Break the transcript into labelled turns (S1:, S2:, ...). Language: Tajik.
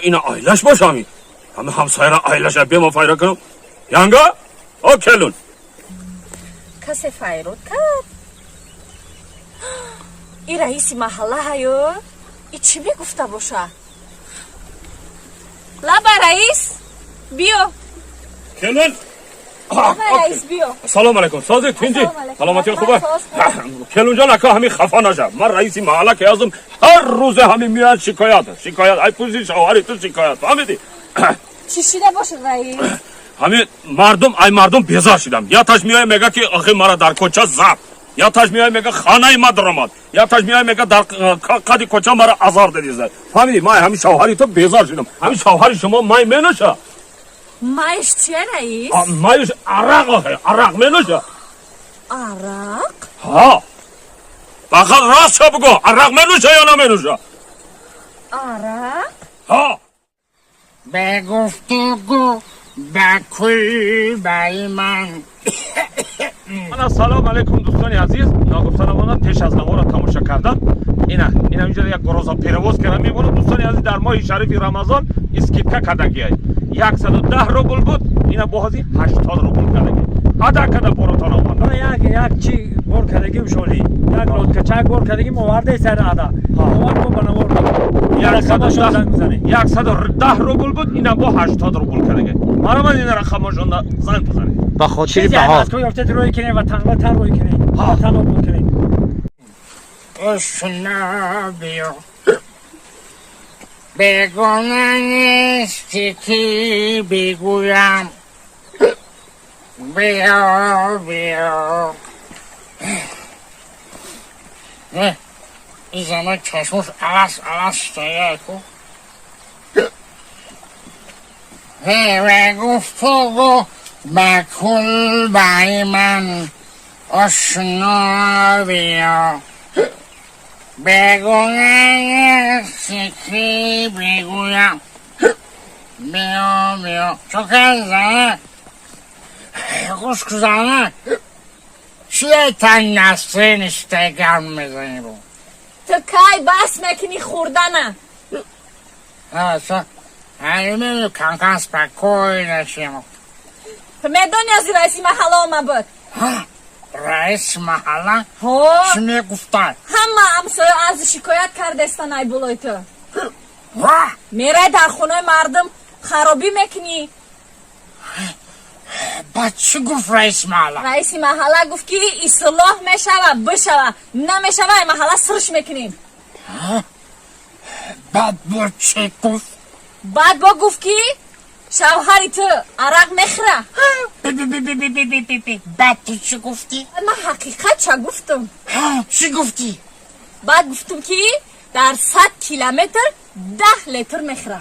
S1: Ина айлаш боша, ҳами ҳами ҳамсояра айлаша бема файра кунам. Янга, о келун.
S2: Касе файрод кард? И раиси маҳалла ҳаё, и чӣ мегуфта боша? Лаба, раис, биё.
S1: Келун.
S2: Лаба, раис, биё.
S1: Салом алейкум, сози, тинҷи?
S2: Ассалому алайкум.
S1: Саломатӣ хуба?
S2: Соз.
S1: Келунҷон, ака, ҳами хафа наша, ман раиси маҳалла ки ҳастам, ҳар рӯзе ҳами меяд, шикоят, шикоят, ай пушти шавҳари ту шикоят, фаҳмидӣ?
S2: Чӣ шида бошад, раис?
S1: Ҳами мардум, ай мардум безор шидам. Яташ меоя, мега ки охи мара дар кӯча зад, яташ меоя, мега хонаи ма даромад, яташ меоя, мега дар қади кӯча мара азор дадизад, фаҳмидӣ? Ман ҳами шавҳари ту безор шидам. Ҳами шавҳари шумо май менӯша?
S2: Майш чия, раис?
S1: Майш арақ, охи арақ менӯша.
S2: Арақ?
S1: Ҳа, фақат ростша бугӯ, арақ менӯша ё наменӯша?
S2: Арақ.
S1: Ҳа.
S3: Ба гуфтугӯ ба кулбаи ман.
S1: Ана, салом алейкум, дӯстони азиз. Ногуфта намонад, пеш аз навора тамоша кардан, ина инҷо як грузоперевозка ра мебонад. Дӯстони азиз, дар моҳи шарифи Рамазон скидка кардагиай. 110 рубл буд, ина бо ҳози 80 рубл кардаги. Ада када боротон омад.
S4: Ман як чи бор кардагим, шоли як лодкачак бор кардагим, овардаи сар ада овар, мо ба навор рақамашон занг бизанед.
S1: 110 рубл буд, ина бо 80 рубл кардаги. Мараман, ина рақамашон занг бизанед.
S5: Ба хотири
S4: чизе
S5: баҳор.
S4: аз кӯ ёфтед, рӯй кинем, ватан, ватан рӯй кинем, ватан обод кинем.
S3: Ошно, биё, бегона нести ки бигӯям, биё, биё. Ин занак чашмош алас алас шуда ку. Ба гуфтугӯ ба кулбаи ман, ошно, биё, бегона нести ки бигӯям, биё, биё. Чо карди, занак? Гӯш ку, занак, чие танг насте ништай гарм мезанӣ бо?
S2: Ту кай бас мекунӣ хӯрдана?
S3: Канкан спокойно шемо.
S2: Ту медонӣ, аз раиси маҳалла ома буд.
S3: Раиси маҳалла?
S2: Ҳо.
S3: Чӣ мегуфтад?
S2: Ҳама ҳамсоя аз шикоят кардестан ай болои ту.
S3: Ва!
S2: Мерай, дар хонаи мардум харобӣ мекунӣ.
S3: Баъд чӣ гуфт раиси маҳалла?
S2: Раиси маҳалла гуфт, ки ислоҳ мешава, бишава, намешава, ай маҳалла сирш мекунем.
S3: Баъд бо чӣ гуфт?
S2: Баъд бо гуфт, ки шавҳари ту арақ мехӯра.
S3: Баъд ту чӣ гуфтӣ?
S2: Ман ҳақиқат ча гуфтам.
S3: Чӣ гуфтӣ?
S2: Баъд гуфтам, ки дар 100 километр 10 литр мехӯра.